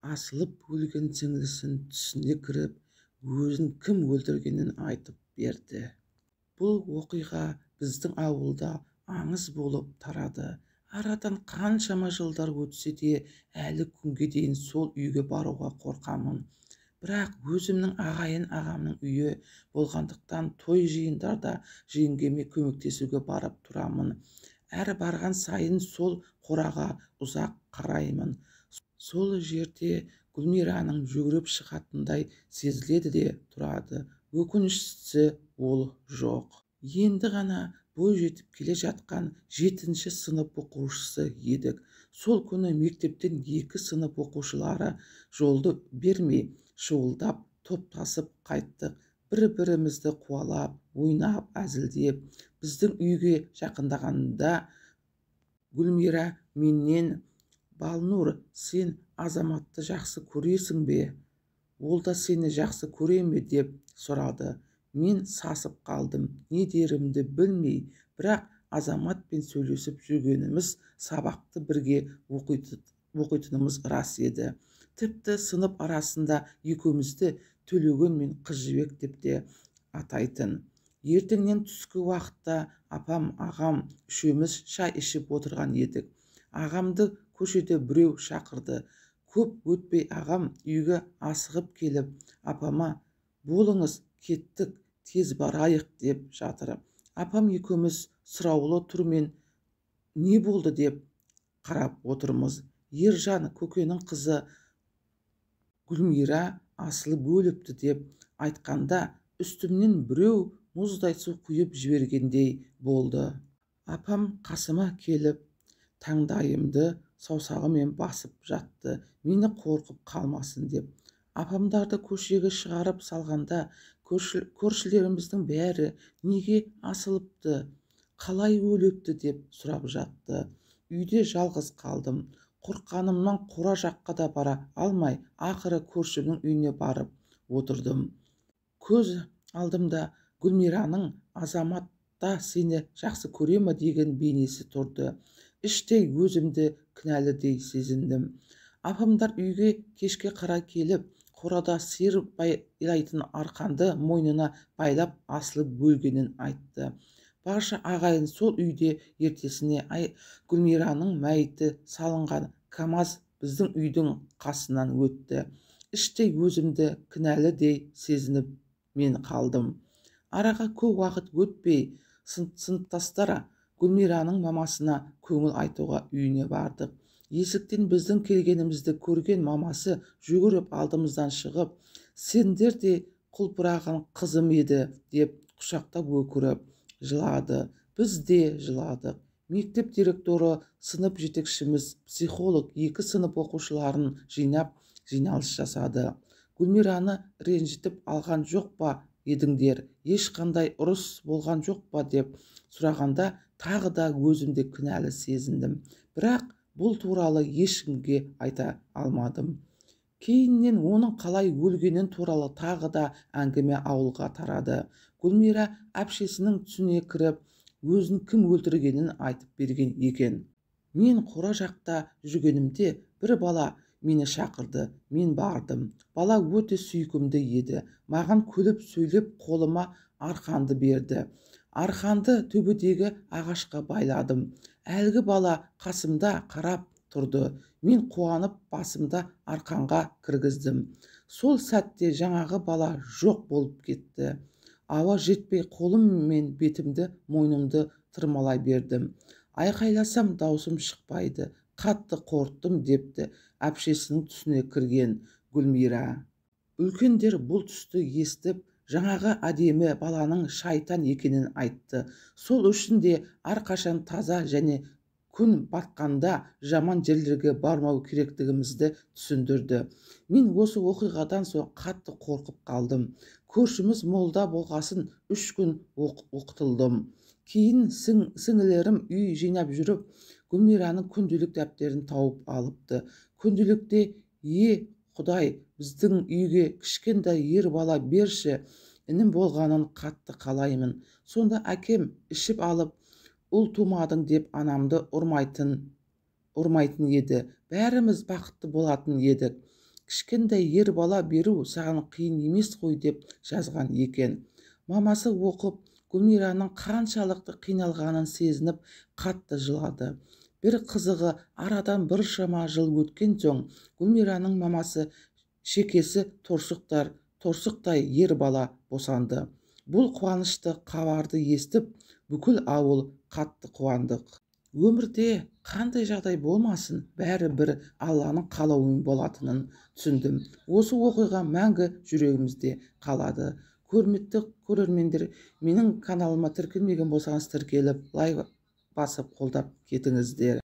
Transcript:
Асылып өлген сіңлісін түсіне кіріп, өзін кім өлтіргенін айтып берді. Бұл оқиға біздің ауылда аңыз болып тарады. Арадан қаншама жылдар өтсе де, әлі күнге дейін сол үйге баруға қорқамын. Бірақ өзімнің ағайын ағамның үйі болғандықтан той жиындарда жеңгеме көмектесуге барып тұрамын. Әр барған сайын сол қораға ұзақ қараймын. Сол жерде Гүлмираның жүгіріп шығатындай сезіледі де тұрады. Өкініштісі, ол жоқ. Енді ғана бой жетіп келе жатқан жетінші сынып оқушысы едік. Сол күні мектептен екі сынып оқушылары жолды бермей, шуылдап, топтасып қайттық. Бір-бірімізді қуалап, ойнап, әзілдеп, біздің үйге жақындағанда Гүлмира менен: «Балнұр, сен Азаматты жақсы көресің бе? Ол да сені жақсы көре ме?» – деп сұрады. Мен сасып қалдым, не дерімді білмей. Бірақ Азаматпен сөйлесіп жүргеніміз, сабақты бірге оқитынымыз рас еді. Тіпті сынып арасында екеумізді Төлеген мен Қыз Жібек деп те атайтын. Ертеңнен түскі уақытта апам, ағам үшеуміз шай ішіп отырған едік. Ағамды көшеде біреу шақырды. Көп өтпей ағам үйге асығып келіп, апама: «Болыңыз, кеттік, тез барайық», – деп жатыр. Апам екеуміз сұраулы түрмен не болды деп қарап отырмыз. «Ержан көкенің қызы Гүлмира асылып өліпті», – деп айтқанда, үстімнен біреу мұздай су құйып жібергендей болды. Апам қасыма келіп, таңдайымды саусағымен басып жатты, мені қорқып қалмасын деп. Апамдарды көшеге шығарып салғанда, көршілеріміздің бәрі «Неге асылыпты? Қалай өліпті?» деп сұрап жатты. Үйде жалғыз қалдым. Қорыққанымнан қора жаққа да бара алмай, ақыры көршімнің үйіне барып отырдым. Көз алдымда Гүлмираның «Азамат та сені жақсы көре ме?» деген бейнесі тұрды. Іштей өзімді кінәлідей сезіндім. Апамдар үйге кешке қарай келіп, қорада сиыр байлайтын арқанды мойнына байлап асылып өлгенін айтты. Барша ағайын сол үйде. Ертесіне Гүлмираның мәйіті салынған КамАЗ біздің үйдің қасынан өтті. Іштей өзімді кінәлідей сезініп мен қалдым. Араға көп уақыт өтпей, сыныптастар Гүлмираның мамасына көңіл айтуға үйіне бардық. Есіктен біздің келгенімізді көрген мамасы жүгіріп алдымыздан шығып, «Сендер де құлпыраған қызым еді», – деп құшақтап өкіріп жылады. Біз де жыладық. Мектеп директоры, сынып жетекшіміз, психолог екі сынып оқушыларын жинап, жиналыс жасады. «Гүлмираны ренжітіп алған жоқ па едіңдер? Ешқандай ұрыс болған жоқ па?» – деп сұрағанда, тағы да өзімді кінәлі сезіндім. Бірақ бұл туралы ешкімге айта алмадым. Кейіннен оның қалай өлгенін туралы тағы да әңгіме ауылға тарады. Гүлмира әпшесінің түсіне кіріп, өзін кім өлтіргенін айтып берген екен. «Мен қора жақта жүргенімде бір бала мені шақырды. Мен бардым. Бала өте сүйкімді еді. Маған күліп сөйлеп, қолыма арқанды берді. Арқанды төбедегі ағашқа байладым. Әлгі бала қасымда қарап тұрды. Мен қуанып басымда арқанға кіргіздім. Сол сәтте жаңағы бала жоқ болып кетті. Ауа жетпей, қолым мен бетімді, мойнымды тырмалай бердім. Айқайласам, даусым шықпайды. Қатты қорықтым», – депті әпшесінің түсіне кірген Гүлмира. Үлкендер бұл түсті естіп, жаңағы әдемі баланың шайтан екенін айтты. Сол үшін де әрқашан таза және күн батқанда жаман жерлерге бармау керектігімізді түсіндірді. Мен осы оқиғадан соң қатты қорқып қалдым. Көршіміз молда болғасын, 3 күн оқытылдым. Кейін сіңілерім үй жинап жүріп, Гүлмираның күнделік дәптерін тауып алыпты. Күнделікте: «Е, Құдай, біздің үйге кішкентай ер бала берші, інім болғанын қатты қалаймын. Сонда әкем ішіп алып, ұл тумадың деп анамды ұрмайтын еді. Бәріміз бақытты болатын едік. Кішкентай ер бала беру саған қиын емес қой деп жазған екен. Мамасы оқып, Гүлмираның қаншалықты қиналғанын сезініп, қатты жылады. Бір қызығы, арадан біршама жыл өткен соң Гүлмираның мамасы шекесі торсықтай ер бала босанды. Бұл қуанышты хабарды естіп, бүкіл ауыл қатты қуандық. Өмірде қандай жағдай болмасын, бәрі бір Алланың қалауымен болатынын түсіндім. Осы оқиға мәңгі жүрегімізде қалады. Құрметті көрермендер, менің каналыма тіркелмеген болсаңыз тіркеліп, лайк басып қолдап кетіңіздер.